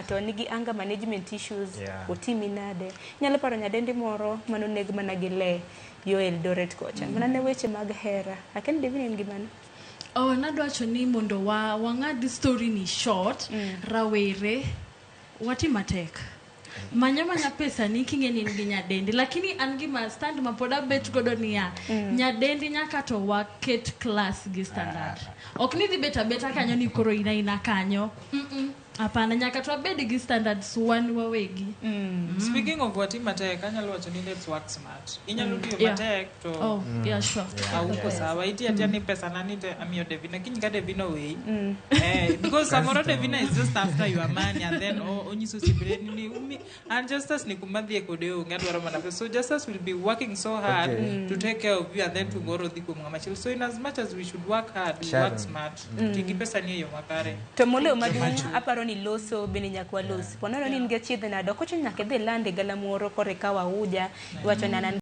ng'ato nigi anger management issues, otimi nade? Inyalo paro nyadendi moro manoneg mana gi le yo Eldoret kocha. Mana ne weche mag hera. Akia ni Devine in gi mano? Oh, nadwa wacho ni mondo wa wang'ad story ni short, rawere watim matek. Manya manya pesa ni king'e ni in gi nyadendi, lakini an gima stand ma pod abet godo niya, nyadendi nyaka to waket class gi standard. Ok ni dhi bet abeta kanyo ni koro in aina kanyo. Hapana, nyaka to wabed gi standards wan wawegi. Speaking of watim matek, anyalo wacho ni let's work smart. Inyalo tiyo matek to Oh, yeah, sure. Auko sawa. Itiyo atiya ni pesa na ni te amiyo Devina. Kiny ka Devina oweyi. Because samoro Devina is just after your money and then onyiso osiepene ni umi and Justus ni kuma dhiye kode onge, adwaro mana pesa. So Justus will be working so hard to take care of you and then tomorrow dhi kuom ng'ama chielo. So in as much as we should work hard, we Sharon. Work smart. Ti gi pesa ni e yo makare. To moloyo maduong' aparo ni loso bende nyaka walos. Po nono ni in gi achiedh nade, ok ochuno nyaka idhi lande galamoro koro ikaw auja, iwacho ni an an.